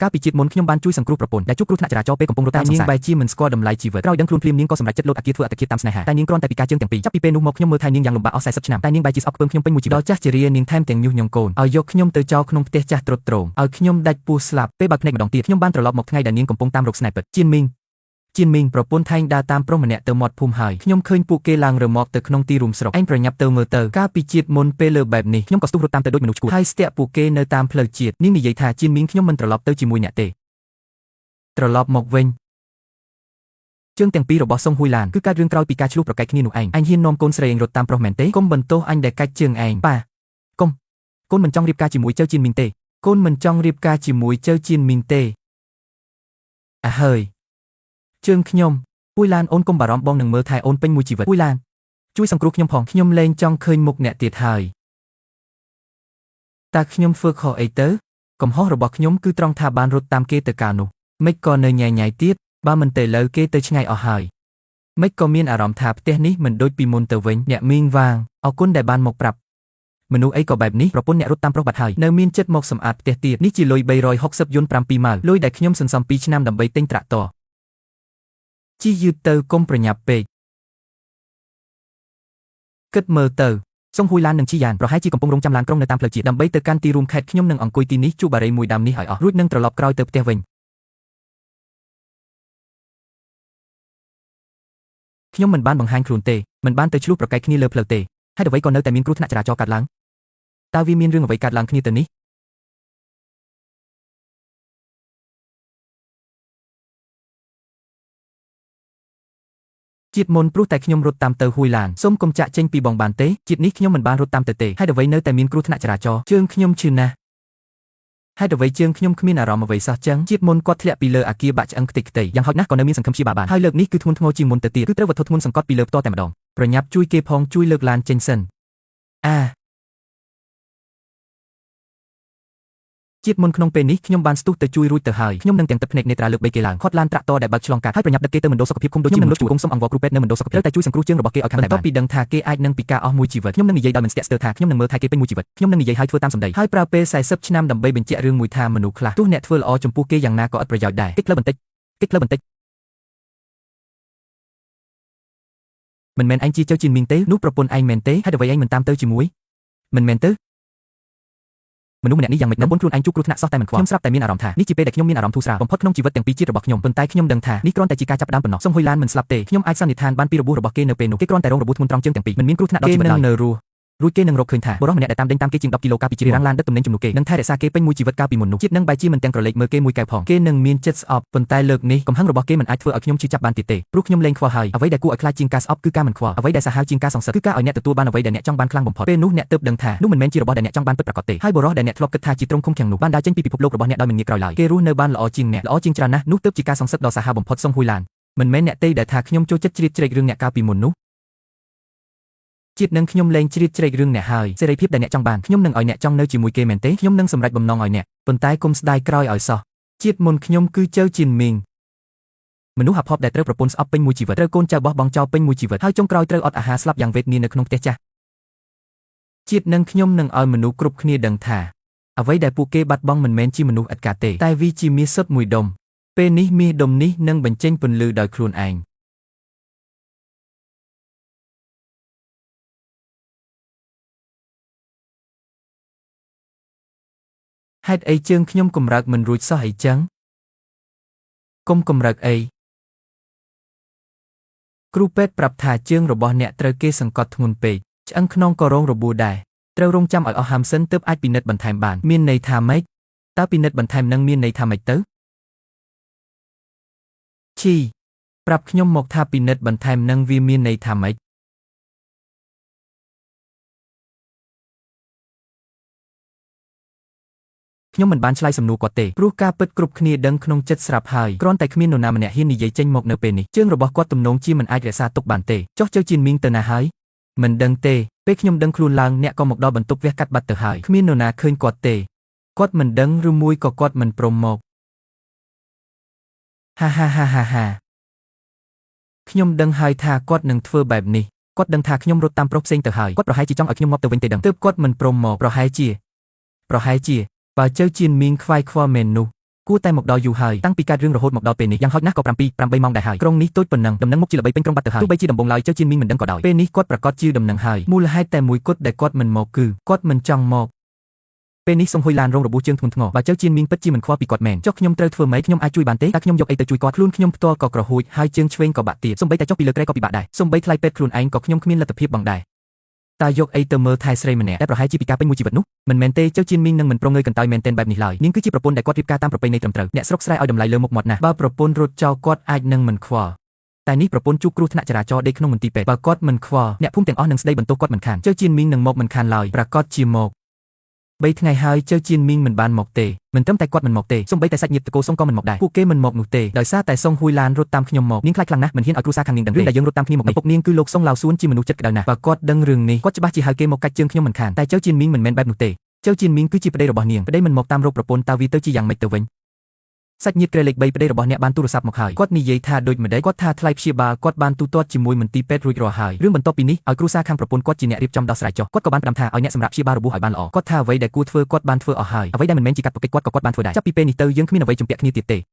កាលពីជាតិមុនខ្ញុំបានជួយសង្គ្រោះប្រពន្ធដែលជួបគ្រោះថ្នាក់ចរាចរណ៍ពេលកំពុងរត់តាមសង្សារតែនាងបែរជាមិនស្គាល់តម្លៃជីវិតក្រោយដឹងខ្លួនភ្លាមនាងក៏សម្រេចចិត្តលោតអាគារធ្វើអត្តឃាតតាមស្នេហាតែនាងគ្រាន់តែពិការជើងទាំងពីរចាប់ពីពេលនោះមកខ្ញុំមើលថែនាងយ៉ាងលំបាកអស់40ឆ្នាំតែនាងបែរជាស្អប់ខ្ពើមខ្ញុំពេញមួយជីវិតដល់ចាស់ជរានាងថែមទាំងញុះញង់កូនឲ្យយកខ្ញុំទៅចោលក្នុងផ្ទះចាស់ទ្រុឌទ្រោមឲ្យខ្ញុំដាច់ពោះស្លាប់ពេលបើកភ្នែកម្ដងទៀតខ្ញុំបានត្រឡប់មកថ្ងៃដែលនាងកំពុងតាមរកស្នេហ៍ពិតជៀនមីង ជៀនមីងប្រពន្ធថែងដើរតាមប្រុសម្នាក់ទៅមាត់ភូមិហើយខ្ញុំឃើញពួកគេឡើងរមាក់ទៅក្នុងទីរួមស្រុកឯងប្រញាប់ទៅមើលទៅកាលពីជាតិមុនពេលលើបែបនេះខ្ញុំក៏ស្ទុះរត់តាមទៅដូចមនុស្សឈួតហើយស្ទាក់ពួកគេនៅតាមផ្លូវជាតិនាងនិយាយថាជៀនមីងខ្ញុំមិនត្រឡប់ទៅជាមួយអ្នកទេត្រឡប់មកវិញជើងទាំងពីររបស់សុងហ៊ួយឡានគឺកើតរឿងក្រោយពីការឆ្លោះប្រកែកគ្នានោះឯងអញហ៊ាននាំកូនស្រីឯងរត់តាមប្រុសមែនទេកុំបន្ទោសអញដែលកាច់ជើងឯងប៉ាកុំកូនមិនចង់រៀបការជាមួយចៅជៀនមីងទេកូនមិនចង់រៀបការជាមួយចៅជៀនមីងទេអាហើយជើងខ្ញុំ ពួយឡានអូនកុំបារម្ភបងនឹងមើលថែអូនពេញមួយជីវិតពួយឡានជួយសង្គ្រោះខ្ញុំផងខ្ញុំលែងចង់ឃើញមុខអ្នកទៀតហើយតើខ្ញុំធ្វើខុសអីទៅកំហុសរបស់ខ្ញុំគឺត្រង់ថាបានរត់តាមគេទៅកាលនោះមិនក៏នៅញ៉ៃញ៉ៃទៀតបើមិនទៅលើគេទៅឆ្ងាយអស់ហើយមិនក៏មានអារម្មណ៍ថាផ្ទះនេះមិនដូចពីមុនទៅវិញអ្នកមីងវាងអរគុណដែលបានមកប្រាប់មនុស្សអីក៏បែបនេះប្រពន្ធអ្នករត់តាមប្រុសបាត់ហើយនៅមានចិត្តមកសម្អាតផ្ទះទៀតនេះជាលុយ360យុន7ម៉ាវលុយដែលខ្ញុំសន្សំ2ឆ្នាំដើម្បីទិញត្រាក់ទ័រ ជិះយឺតទៅកុំប្រញាប់ពេកគិតមើលទៅសុងហ៊ួយឡាននិងជីយ៉ានប្រហែលជាកំពុងរងចាំឡានក្រុងនៅតាមផ្លូវជាតិដើម្បីទៅកាន់ទីរួមខេត្តខ្ញុំនឹងអង្គុយទីនេះជួបបារីមួយដើមនេះឲ្យអស់រួចនឹងត្រឡប់ក្រោយទៅផ្ទះវិញខ្ញុំមិនបានបង្ហាញខ្លួនទេមិនបានទៅឆ្លោះប្រកែកគ្នាលើផ្លូវទេហេតុអ្វីក៏នៅតែមានគ្រោះថ្នាក់ចរាចរណ៍កើតឡើងតើវាមានរឿងអ្វីកើតឡើងគ្នាទៅនេះជាតិមុនព្រោះតែខ្ញុំរត់តាមទៅហ៊ួយឡានសូមកុំចាក់ចេញពីបងបានទេជាតិនេះខ្ញុំមិនបានរត់តាមទៅទេហេតុអ្វីនៅតែមានគ្រោះថ្នាក់ចរាចរណ៍ជើងខ្ញុំឈឺណាស់ហេតុអ្វីជើងខ្ញុំគ្មានអារម្មណ៍អ្វីសោះចឹងជាតិមុនគាត់ធ្លាក់ពីលើអាគារបាក់ឆ្អឹងខ្ទេចខ្ទីយ៉ាងហោចណាស់ក៏នៅមានសង្ឃឹមព្យាបាលបានហើយលើកនេះគឺធ្ងន់ធ្ងរជាងមុនទៅទៀតគឺត្រូវវត្ថុធ្ងន់សង្កត់ពីលើផ្ទាល់តែម្ដងប្រញាប់ជួយគេផងជួយលើកឡានចេញសិនអាជាតិមុនក្នុងពេលនេះខ្ញុំបានស្ទុះទៅជួយរួចទៅហើយខ្ញុំនឹងទាំងទឹកភ្នែកនេត្រាលើកបីគេឡើងខាត់ឡានត្រាក់ទ័រដែលបើកឆ្លងកាត់ហើយប្រញាប់ដឹកគេទៅមណ្ឌលសុខភាពឃុំដូចជាមនុស្សជួគុំសុំអង្វរគ្រូពេទ្យនៅមណ្ឌលសុខភាពត្រូវតែជួយសង្គ្រោះជើងរបស់គេឲ្យខាងតែបានបន្ទាប់ពីដឹងថាគេអាចនឹងពិការអស់មួយជីវិតខ្ញុំនឹងនិយាយដោយមិនស្ទាក់ស្ទើរថាខ្ញុំនឹងមើលថែគេពេញមួយជីវិតខ្ញុំនឹងនិយាយឲ្យធ្វើតាមសម្ដីហើយប្រើពេល40ឆ្នាំដើម្បីបញ្ជាក់រឿងមួយថាមនុស្សខ្លះទោះអ្នកធ្វើល្អចំពោះគេយ៉ាងណាក៏ឥតប្រយោជន៍ដែរកិច្ចផ្លូវបន្តិចកិច្ចផ្លូវបន្តិចមិនមែនឯងជាចៅជាមីងទេនោះប្រពន្ធឯងមែនទេហេតុអ្វីឯងមិនតាមទៅជាមួយមិនមែនទេមនុស្សម្នាក់នេះយ៉ាងម៉េចនឹងខ្លួនឯងជួបគ្រោះថ្នាក់សោះតែមិនខ្វល់ខ្ញុំស្រាប់តែមានអារម្មណ៍ថានេះជាពេលដែលខ្ញុំមានអារម្មណ៍ធូរស្រាលបំផុតក្នុងជីវិតទាំងពីរជាតិរបស់ខ្ញុំប៉ុន្តែខ្ញុំដឹងថានេះគ្រាន់តែជាការចាប់ផ្ដើមប៉ុណ្ណោះសុំហ៊ុយឡានមិនស្លាប់ទេខ្ញុំអាចសន្និដ្ឋានបានពីរបួសរបស់គេនៅពេលនោះគេគ្រាន់តែរងរបួសធ្ងន់ត្រង់ជើងទាំងពីរមិនមានគ្រោះថ្នាក់ដល់ជីវិតឡើយគេនឹងនៅរស់រួចគេនឹងរកឃើញថាបុរសម្នាក់ដែលតាមដេញតាមគេជាង10គីឡូកាលពីជាតិរាំងឡានដឹកទំនិញជំនួសគេនឹងថែរក្សាគេពេញមួយជីវិតកាលពីមុននោះជាតិនឹងបែរជាមិនទាំងក្រឡេកមើលគេមួយកែវផងគេនឹងមានចិត្តស្អប់ប៉ុន្តែលើកនេះកំហឹងរបស់គេមិនអាចធ្វើឲ្យខ្ញុំឈឺចាប់បានទៀតទេព្រោះខ្ញុំលែងខ្វល់ហើយអ្វីដែលគួរឲ្យខ្លាចជាងការស្អប់គឺការមិនខ្វល់អ្វីដែលសាហាវជាងការសងសឹកគឺការឲ្យអ្នកទទួលបានអ្វីដែលអ្នកចង់បានខ្លាំងបំផុតពេលនោះអ្នកទើបដឹងថានោះមិនមែនជារបស់ដែលអ្នកចង់បានពិតប្រាកដទេហើយបុរសដែលអ្នកធ្លាប់គិតថាជាទ្រង់ឃុំឃាំងនោះបានដើរចេញពីពិភពលោករបស់អ្នកដោយមិនងាកក្រោយឡើយគេរស់នៅបានល្អជាងអ្នកល្អជាងច្រើនណាស់នោះទើបជាការសងសឹកដ៏សាហាវបំផុតសុងហ៊ួយឡានមិនមែនអ្នកទេដែលថាខ្ញុំចូលចិត្តជ្រៀតជ្រែករឿងអ្នកកាលពីមុននោះជាតិនឹងខ្ញុំលែងជ្រៀតជ្រែករឿងអ្នកហើយសេរីភាពដែលអ្នកចង់បានខ្ញុំនឹងឲ្យអ្នកចង់នៅជាមួយគេមែនទេខ្ញុំនឹងសម្រេចបំណងឲ្យអ្នកប៉ុន្តែគុំស្ដាយក្រោយឲ្យសោះជាតិមុនខ្ញុំគឺចៅជៀនមីងមនុស្សអភ័ព្វដែលត្រូវប្រពន្ធស្អប់ពេញមួយជីវិតត្រូវកូនចៅបោះបង់ចោលពេញមួយជីវិតហើយចុងក្រោយត្រូវអត់អាហារស្លាប់យ៉ាងវេទនានៅក្នុងផ្ទះចាស់ជាតិនឹងខ្ញុំនឹងឲ្យមនុស្សគ្រប់គ្នាដឹងថាអ្វីដែលពួកគេបាត់បង់មិនមែនជាមនុស្សឥតកាទេតែវាជាមាសសុទ្ធមួយដុំពេលនេះមាសដុំនេះនឹងបញ្ចេញពន្លឺដោយខ្លួនឯងហេតុអីជើងខ្ញុំកម្រើកមិនរួចសោះអីចឹងកុំកម្រើកអីគ្រូពេទ្យប្រាប់ថាជើងរបស់អ្នកត្រូវគេសង្កត់ធ្ងន់ពេកឆ្អឹងខ្នងក៏រងរបួសដែរត្រូវរងចាំឲ្យអស់ហាមសិនទើបអាចពិនិត្យបន្ថែមបានមានន័យថាម៉េចតើពិនិត្យបន្ថែមនឹងមានន័យថាម៉េចទៅឈីប្រាប់ខ្ញុំមកថាពិនិត្យបន្ថែមនឹងវាមានន័យថាម៉េចខ្ញុំមិនបានឆ្លើយសំណួរគាត់ទេព្រោះការពិតគ្រប់គ្នាដឹងក្នុងចិត្តស្រាប់ហើយគ្រាន់តែគ្មាននរណាម្នាក់ហ៊ាននិយាយចេញមកនៅពេលនេះជើងរបស់គាត់ទំនងជាមិនអាចរក្សាទុកបានទេចុះជើជៀនមីងទៅណាហើយមិនដឹងទេពេលខ្ញុំដឹងខ្លួនឡើងអ្នកក៏មកដល់បន្ទប់វះកាត់បាត់ទៅហើយគ្មាននរណាឃើញគាត់ទេគាត់មិនដឹងឬមួយក៏គាត់មិនព្រមមកហាហាហាហាហាខ្ញុំដឹងហើយថាគាត់នឹងធ្វើបែបនេះគាត់ដឹងថាខ្ញុំរត់តាមប្រុសផ្សេងទៅហើយគាត់ប្រហែលជាចង់ឲ្យខ្ញុំងាប់ទៅវិញទេដឹងទើបគាត់មិនព្រមមកប្រហែលជាប្រហែលជាបើចៅជៀនមីងខ្វាយខ្វល់មែននោះ គួរតែមកដល់យូរហើយតាំងពីកើតរឿងរហូតមកដល់ពេលនេះយ៉ាងហោចណាស់ក៏7 8ម៉ោងដែរហើយក្រុងនេះតូចប៉ុណ្ណឹងដំណឹងមុខជាល្បីពេញក្រុងបាត់ទៅហើយទោះបីជាដំបូងឡើយចៅជៀនមីងមិនដឹងក៏ដោយពេលនេះគាត់ប្រកាសជាដំណឹងហើយមូលហេតុតែមួយគត់ដែលគាត់មិនមកគឺគាត់មិនចង់មកពេលនេះសុងហ៊ុយឡានរងរបួសជើងធ្ងន់ធ្ងរបើចៅជៀនមីងពិតជាមិនខ្វល់ពីគាត់មែនចុះខ្ញុំត្រូវធ្វើម៉េចខ្ញុំអាចជួយបានទេតើខ្ញុំយកអីទៅជួយគាត់ខ្លួនខ្ញុំផ្ទាល់ក៏ក្រហួចហើយជើងឆ្វេងក៏បាក់ទៀតសូម្បីតែចុះពីលើគ្រែក៏ពិបាកដែរសូម្បីថ្លៃពេទ្យខ្លួនឯងក៏ខ្ញុំគ្មានលទ្ធភាពបង់ដែរតើយកអីទៅមើលថែស្រីម្នាក់ដែលប្រហែលជាពិការពេញមួយជីវិតនោះមិនមែនទេចៅជៀនមីងនឹងមិនប្រងើយកន្តើយមែនទែនបែបនេះឡើយនាងគឺជាប្រពន្ធដែលគាត់រៀបការតាមប្រពៃណីត្រឹមត្រូវអ្នកស្រុកស្រែឲ្យតម្លៃលើមុខមាត់ណាស់បើប្រពន្ធរត់ចោលគាត់អាចនឹងមិនខ្វល់តែនេះប្រពន្ធជួបគ្រោះថ្នាក់ចរាចរណ៍ដេកក្នុងមន្ទីរពេទ្យបើគាត់មិនខ្វល់អ្នកភូមិទាំងអស់នឹងស្ដីបន្ទោសគាត់មិនខានចៅជៀនមីងនឹងមកមិនខានឡើយប្រកាសជាមក3ថ្ងៃហើយចៅជៀនមីងមិនបានមកទេមិនត្រឹមតែគាត់មិនមកទេសូម្បីតែសាច់ញាតិតកូសុងក៏មិនមកដែរពួកគេមិនមកនោះទេដោយសារតែសុងហ៊ួយឡានរត់តាមខ្ញុំមកនាងខ្លាចខ្លាំងណាស់មិនហ៊ានឲ្យគ្រួសារខាងនាងដឹងរឿងដែលយើងរត់តាមគ្នាមកនេះពុកនាងគឺលោកសុងឡាវសួនជាមនុស្សចិត្តក្តៅណាស់បើគាត់ដឹងរឿងនេះគាត់ច្បាស់ជាហៅគេមកកាច់ជើងខ្ញុំមិនខានតែចៅជៀនមីងមិនមែនបែបនោះទេចៅជៀនមីងគឺជាប្តីរបស់នាងប្តីមិនមកតាមរកប្រពន្ធតើវាទៅជាយ៉ាងម៉េចទៅវិញសាច់ញាតិក្រេលេខ3ប្តីរបស់អ្នកបានទូរស័ព្ទមកហើយគាត់និយាយថាដូចម្ដេចគាត់ថាថ្លៃព្យាបាលគាត់បានទូទាត់ជាមួយមន្ទីរពេទ្យរួចរាល់ហើយរឿងបន្ទាប់ពីនេះឲ្យគ្រួសារខាងប្រពន្ធគាត់ជាអ្នករៀបចំដោះស្រាយចុះគាត់ក៏បានផ្ដាំថាឲ្យអ្នកសម្រាប់ព្យាបាលរបួសឲ្យបានល្អគាត់ថាអ្វីដែលគួរធ្វើគាត់បានធ្វើអស់ហើយអ្វីដែលមិនមែនជាកាតព្វកិច្ចគាត់ក៏គាត់បានធ្វើដែរចាប់ពីពេលនេះទៅយើងគ្មានអ្វីជំពាក់គ្នាទៀតទេ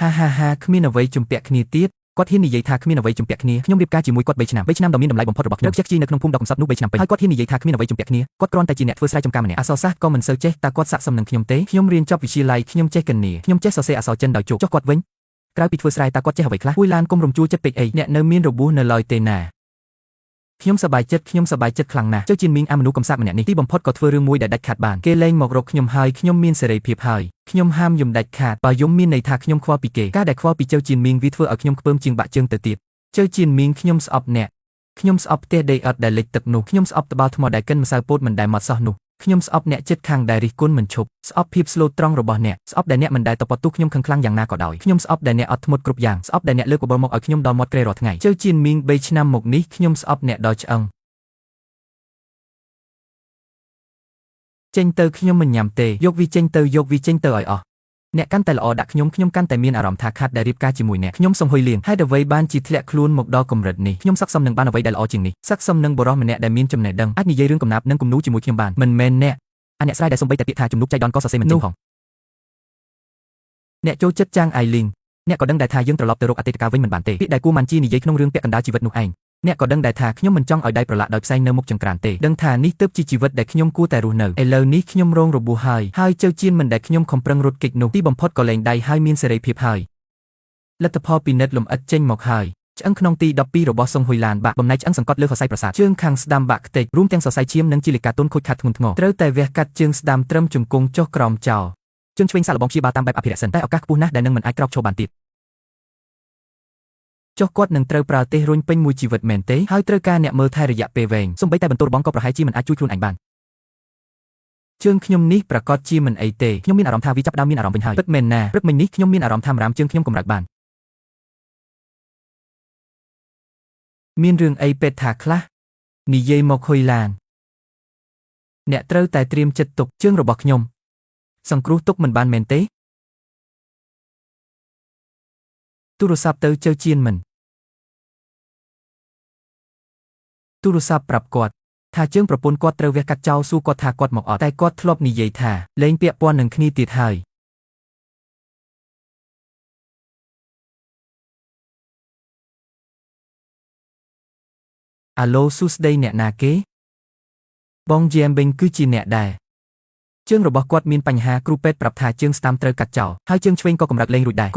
ហាហាហាគ្មានអ្វីជំពាក់គ្នាទៀតគាត់ហ៊ាននិយាយថាគ្មានអ្វីជំពាក់គ្នាខ្ញុំរៀបការជាមួយគាត់3ឆ្នាំ3ឆ្នាំដ៏មានតម្លៃបំផុតរបស់ខ្ញុំខ្ជិះខ្ជាយនៅក្នុងភូមិដ៏កំសត់នោះ3ឆ្នាំពេញហើយគាត់ហ៊ាននិយាយថាគ្មានអ្វីជំពាក់គ្នាគាត់គ្រាន់តែជាអ្នកធ្វើស្រែចម្ការម្នាក់អក្សរសាស្ត្រក៏មិនសូវចេះតើគាត់ស័ក្តិសមនឹងខ្ញុំទេខ្ញុំរៀនចប់វិទ្យាល័យខ្ញុំចេះគណនាខ្ញុំចេះសរសេរអក្សរចិនដោយជោគចុះគាត់វិញក្រៅពីធ្វើស្រែតើគាត់ចេះអ្វីខ្លះហ៊ួយឡានគុំរំជួលចិត្តពេកអីអ្នកនៅមានរបួសនៅឡើយទេណាខ្ញុំសប្បាយចិត្តខ្ញុំសប្បាយចិត្តខ្លាំងណាស់ចៅជៀនមីងអាមនុស្សកំសាកម្នាក់នេះទីបំផុតក៏ធ្វើរឿងមួយដែលដាច់ខាតបានគេលែងមករកខ្ញុំហើយខ្ញុំមានសេរីភាពហើយខ្ញុំហាមយំដាច់ខាតបើយំមានន័យថាខ្ញុំខ្វល់ពីគេការដែលខ្វល់ពីចៅជៀនមីងវាធ្វើឲ្យខ្ញុំខ្ពើមជាងបាក់ជើងទៅទៀតចៅជៀនមីងខ្ញុំស្អប់អ្នកខ្ញុំស្អប់ផ្ទះដីឥដ្ឋដែលលិចទឹកនោះខ្ញុំស្អប់ត្បាល់ថ្មដែលកិនម្សៅពោតមិនដែលម៉ត់សោះនោះខ្ញុំស្អប់អ្នកចិត្តខាងដែលរិះគន់មិនឈប់ស្អប់ភាពស្លូតត្រង់របស់អ្នកស្អប់ដែលអ្នកមិនដែលតបទោះខ្ញុំខឹងខ្លាំងយ៉ាងណាក៏ដោយខ្ញុំស្អប់ដែលអ្នកអត់ធ្មត់គ្រប់យ៉ាងស្អប់ដែលអ្នកលើកបបល់មកឲ្យខ្ញុំដល់មាត់ក្រែរាល់ថ្ងៃចៅជៀនមីង3ឆ្នាំមកនេះខ្ញុំស្អប់អ្នកដល់ឆ្អឹងចេញទៅខ្ញុំមិនញ៉ាំទេយកវាចេញទៅយកវាចេញទៅឲ្យអស់អ្នកកាន់តែល្អដាក់ខ្ញុំខ្ញុំកាន់តែមានអារម្មណ៍ថាខាត់ដែលរៀបការជាមួយអ្នកខ្ញុំសូមហុយលៀងហេតុអ្វីបានជាធ្លាក់ខ្លួនមកដល់កម្រិតនេះខ្ញុំស័ក្តិសមនឹងបានអ្វីដែលល្អជាងនេះស័ក្តិសមនឹងបុរសម្នាក់ដែលមានចំណេះដឹងអាចនិយាយរឿងកំណាព្យនិងគំនូរជាមួយខ្ញុំបានមិនមែនអ្នកអាអ្នកស្រែដែលសំបីតែពាក្យថាជំនួបចៃដន្យក៏សរសេរមិនចេញផងអ្នកចូលចិត្តចាងអៃលីងអ្នកក៏ដឹងដែរថាយើងត្រឡប់ទៅរកអតីតកាលវិញមិនបានទេពាក្យដែលគួរម៉ាន់ជានិយាយក្នុងរឿងពាក់កណ្ដាលជីវិតនោះឯងអ្នកក៏ដឹងដែរថាខ្ញុំមិនចង់ឲ្យដៃប្រឡាក់ដោយផ្សែងនៅមុខចង្ក្រានទេដឹងថានេះទើបជាជីវិតដែលខ្ញុំគួរតែរស់នៅឥឡូវនេះខ្ញុំរងរបួសហើយហើយចៅជៀនមិនដែលខ្ញុំខំប្រឹងរត់គេចនោះទីបំផុតក៏លែងដៃហើយមានសេរីភាពហើយលទ្ធផលពិនិត្យលម្អិតចេញមកហើយឆ្អឹងក្នុងទី12របស់សុងហ៊ុយឡានបាក់បំណែកឆ្អឹងសង្កត់លើសរសៃប្រសាទជើងខាងស្ដាំបាក់ខ្ទេចរួមទាំងសរសៃឈាមនិងជាលិកាទុនខូចខាតធ្ងន់ធ្ងរត្រូវតែវះកាត់ជើងស្ដាំត្រឹមជង្គង់ចុះក្រោមចោលជើងឆ្វេងសាកល្បងព្យាបាលតាមបែបអភិរក្សសិនតែឱកាសខ្ពស់ណាស់ដែលនឹងមិនអាចក្រោកឈរបានទៀតចុះគាត់នឹងត្រូវប្រើទេសរុញពេញមួយជីវិតមែនទេហើយត្រូវការអ្នកមើលថែរយៈពេលវែងសូម្បីតែបន្ទោរបងក៏ប្រហែលជាមិនអាចជួយខ្លួនឯងបានជើងខ្ញុំនេះប្រកាសជាមិនអីទេខ្ញុំមានអារម្មណ៍ថាវាចាប់ផ្ដើមមានអារម្មណ៍វិញហើយពិតមែនណាព្រឹកមិញនេះខ្ញុំមានអារម្មណ៍ថាម្រាមជើងខ្ញុំកម្រើកបានមានរឿងអីពេទ្យថាខ្លះនិយាយមកហ៊ុយឡានអ្នកត្រូវតែត្រៀមចិត្តទុកជើងរបស់ខ្ញុំសង្គ្រោះទុកមិនបានមែនទេទូរស័ព្ទទៅចៅជៀនមិនទូរស័ព្ទប្រាប់គាត់ថាជើងប្រពន្ធគាត់ត្រូវវះកាត់ចោលសួរគាត់ថាគាត់មកអត់តែគាត់ធ្លាប់និយាយថាលែងពាក់ព័ន្ធនឹងគ្នាទៀតហើយអាឡូសួស្តីអ្នកណាគេបងយែមវិញគឺជាអ្នកដែរជើងរបស់គាត់មានបញ្ហាគ្រូពេទ្យប្រាប់ថាជើងស្ដាំត្រូវកាត់ចោលហើយជើងឆ្វេងក៏កម្រើកលែងរួចដែរ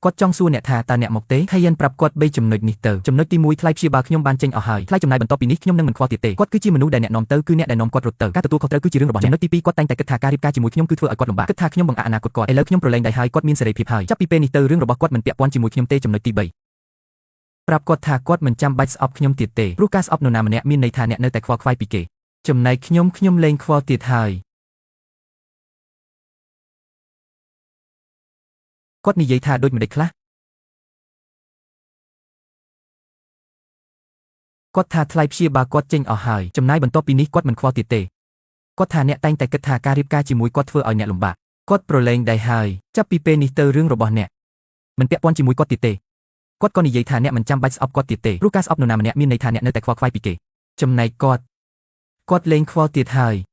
គាត់ចង់សួរអ្នកថាតើអ្នកមកទេហើយប្រាប់គាត់3ចំណុចនេះទៅចំណុចទី1ថ្លៃព្យាបាលខ្ញុំបានចេញអស់ហើយថ្លៃចំណាយបន្ទាប់ពីនេះខ្ញុំនឹងមិនខ្វល់ទៀតទេគាត់គឺជាមនុស្សដែលអ្នកនាំទៅគឺអ្នកដែលនាំគាត់រត់ទៅការទទួលខុសត្រូវគឺជារឿងរបស់អ្នកចំណុចទី2គាត់តែងតែគិតថាការរៀបការជាមួយខ្ញុំគឺធ្វើឲ្យគាត់លំបាកគិតថាខ្ញុំបង្អាក់អនាគតគាត់ឥឡូវខ្ញុំប្រឡែងដៃហើយគាត់មានសេរីភាពហើយចាប់ពីពេលនេះទៅរឿងរបស់គាត់មិនពាក់ព័ន្ធជាមួយខ្ញុំទេចំណុចទី3ប្រាប់គាត់ថាគាត់មិនចាំបាច់ស្អប់ខ្ញុំទៀតទេព្រោះការស្អប់នរណាម្នាក់មានន័យថាអ្នកនៅតែខ្វល់ខ្វាយពីគេចំណែកខ្ញុំខ្ញុំលែងខ្វល់ទៀតហើយគាត់និយាយថាដូចម្ដេចខ្លះគាត់ថាថ្លៃព្យាបាលគាត់ចេញអស់ហើយចំណាយបន្ទាប់ពីនេះគាត់មិនខ្វល់ទៀតទេគាត់ថាអ្នកតែងតែគិតថាការរៀបការជាមួយគាត់ធ្វើឲ្យអ្នកលំបាកគាត់ប្រឡែងដៃហើយចាប់ពីពេលនេះទៅរឿងរបស់អ្នកមិនពាក់ព័ន្ធជាមួយគាត់ទៀតទេគាត់ក៏និយាយថាអ្នកមិនចាំបាច់ស្អប់គាត់ទៀតទេព្រោះការស្អប់នរណាម្នាក់មានន័យថាអ្នកនៅតែខ្វល់ខ្វាយពីគេចំណែកគាត់គាត់លែងខ្វល់ទៀតហើយ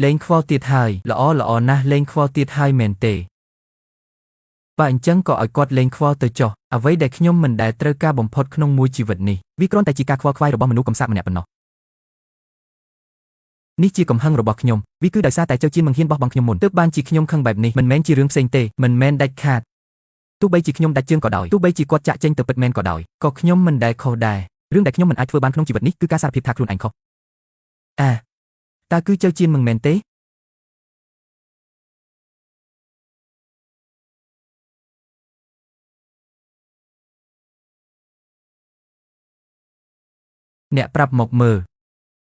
លែងខ្វល់ទៀតហើយល្អល្អណាស់លែងខ្វល់ទៀតហើយមែនទេបើអញ្ចឹងក៏ឲ្យគាត់លែងខ្វល់ទៅចុះអ្វីដែលខ្ញុំមិនដែលត្រូវការបំផុតក្នុងមួយជីវិតនេះ វាគ្រាន់តែជាការខ្វល់ខ្វាយរបស់មនុស្សកំសាកម្នាក់ប៉ុណ្ណោះ នេះជាកំហឹងរបស់ខ្ញុំ វាគឺដោយសារតែចៅជៀនមិនហ៊ានបោះបង់ខ្ញុំមុន ទើបបានជាខ្ញុំខឹងបែបនេះមិនមែនជារឿងផ្សេងទេមិនមែនដាច់ខាត ទោះបីជាខ្ញុំដាច់ជើងក៏ដោយទោះបីជាគាត់ចាក់ចេញទៅពិតមែនក៏ដោយ ក៏ខ្ញុំមិនដែលខុសដែរ រឿងដែលខ្ញុំមិនអាចធ្វើបានក្នុងជីវិតនេះគឺការសារភាពថាខ្លួនឯងខុស អាតើគឺចៅជៀនមិនមែនទេអ្នកប្រាប់មកមើល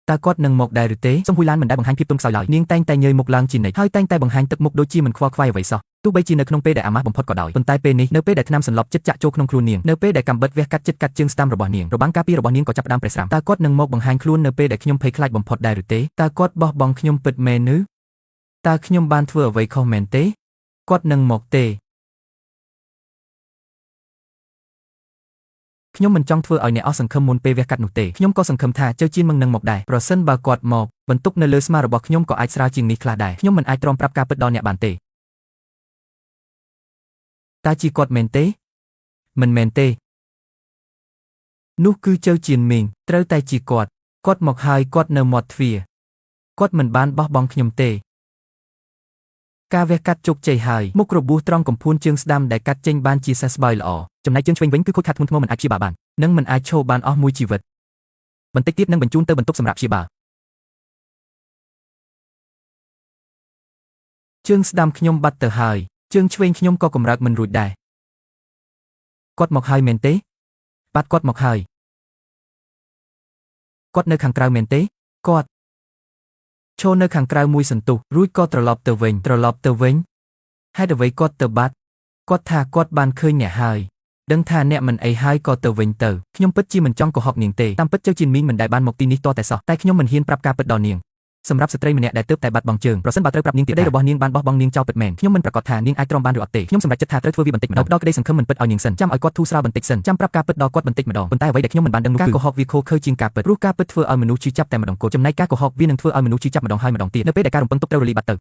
តើគាត់នឹងមកដែរឬទេ សុំហ៊ុយឡានមិនដែលបង្ហាញភាពទន់ខ្សោយឡើយ នាងតែងតែញើយមុខឡើងជានិច្ចហើយតែងតែបង្ហាញទឹកមុខដូចជាមិនខ្វល់ខ្វាយអ្វីសោះ ទោះបីជានៅក្នុងពេលដែលអាម៉ាស់បំផុតក៏ដោយ ប៉ុន្តែពេលនេះនៅពេលដែលថ្នាំសន្លប់ចិត្តចាក់ចូលក្នុងខ្លួននាងនៅពេលដែលកាំបិតវះកាត់ចិត្តកាត់ជើងស្ដាំរបស់នាង របាំងការពាររបស់នាងក៏ចាប់ផ្ដើមប្រេះស្រាំ តើគាត់នឹងមកបង្ហាញខ្លួននៅពេលដែលខ្ញុំភ័យខ្លាចបំផុតដែរឬទេតើគាត់បោះបង់ខ្ញុំពិតមែនឬតើខ្ញុំបានធ្វើអ្វីខុសមែនទេគាត់នឹងមកទេខ្ញុំមិនចង់ធ្វើឲ្យអ្នកអស់សង្ឃឹមមុនពេលវះកាត់នោះទេខ្ញុំក៏សង្ឃឹមថាចៅជៀនមឹងនឹងមកដែរប្រសិនបើគាត់មកបន្ទុកនៅលើស្មារបស់ខ្ញុំក៏អាចស្រាលជាងនេះខ្លះដែរ ខ្ញុំមិនអាចទ្រាំប្រាប់ការពិតដល់អ្នកបានទេ តើជាគាត់មែនទេមិនមែនទេនោះគឺចៅជៀនមីងត្រូវតែជាគាត់គាត់មកហើយគាត់នៅមាត់ទ្វារគាត់មិនបានបោះបង់ខ្ញុំទេការវះកាត់ជោគជ័យហើយមុខរបួសត្រង់កំភួនជើងស្ដាំដែលកាត់ចេញបានជាសះស្បើយល្អ ចំណែកជើងឆ្វេងវិញគឺខូចខាតធ្ងន់ធ្ងរមិនអាចព្យាបាលបាន និងមិនអាចឈរបានអស់មួយជីវិត បន្តិចទៀតនឹងបញ្ជូនទៅបន្ទប់សម្រាប់ព្យាបាល ជើងស្ដាំខ្ញុំបាត់ទៅហើយជើងឆ្វេងខ្ញុំក៏កម្រើកមិនរួចដែរគាត់មកហើយមែនទេបាត់គាត់មកហើយគាត់នៅខាងក្រៅមែនទេគាត់ឈរនៅខាងក្រៅមួយសន្ទុះរួចក៏ត្រឡប់ទៅវិញត្រឡប់ទៅវិញហេតុអ្វីគាត់ទៅបាត់គាត់ថាគាត់បានឃើញអ្នកហើយដឹងថាអ្នកមិនអីហើយក៏ទៅវិញទៅខ្ញុំពិតជាមិនចង់កុហកនាងទេ តាមពិតចៅជៀនមីងមិនដែលបានមកទីនេះទាល់តែសោះតែខ្ញុំមិនហ៊ានប្រាប់ការពិតដល់នាងសម្រាប់ស្ត្រីម្នាក់ដែលទើបតែបាត់បង់ជើងប្រសិនបើត្រូវប្រាប់នាងទៀតប្តីរបស់នាងបានបោះបង់នាងចោលពិតមែនខ្ញុំមិនប្រាកដថានាងអាចទ្រាំបានឬអត់ទេខ្ញុំសម្រេចចិត្តថាត្រូវធ្វើវាបន្តិចម្ដងផ្ដល់ក្តីសង្ឃឹមមិនពិតឲ្យនាងសិនចាំឲ្យគាត់ធូរស្រាលបន្តិចសិនចាំប្រាប់ការពិតដល់គាត់បន្តិចម្ដងប៉ុន្តែអ្វីដែលខ្ញុំមិនបានដឹងនោះ ការ គឺ កុហកវាខូខើជាងការពិតព្រោះការពិតធ្វើឲ្យមនុស្សឈឺចាប់តែម្ដងគត់ចំណែកការកុហកវានឹងធ្វើឲ្យមនុស្សឈឺចាប់ម្ដងហើយម្ដងទៀត នៅពេលដែលការរំពឹងទុកត្រូវរលាយបាត់ទៅ